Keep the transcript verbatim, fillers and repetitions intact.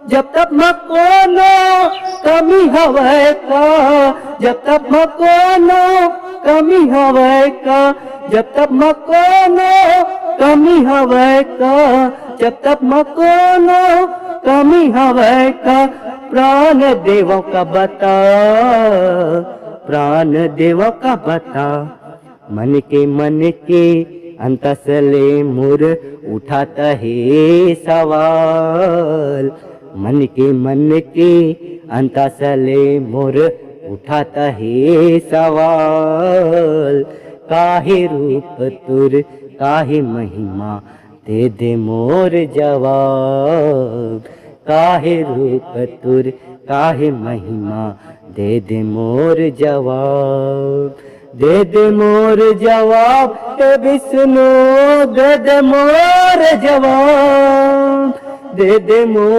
जब तब म कोनो कमी हवय का? जब तब म कोनो कमी हवय का? जब तब म कोनो कमी हवय का? जब तब म कोनो कमी हवय का? प्राण देवव का बता, प्राण देवव का बता। मन के, मन के अंतस ले मोर उठात हे सवाल। मन के, मन के अंतस ले मोर उठात हे सवाल। काहे रूप तोर, काहे महिमा, दे दे मोर जवाब। काहे रूप तोर, काहे महिमा, दे दे मोर जवाब। दे दे मोर जवाब, हे विष्णु, दे दे मोर जवाब। दे दे मोर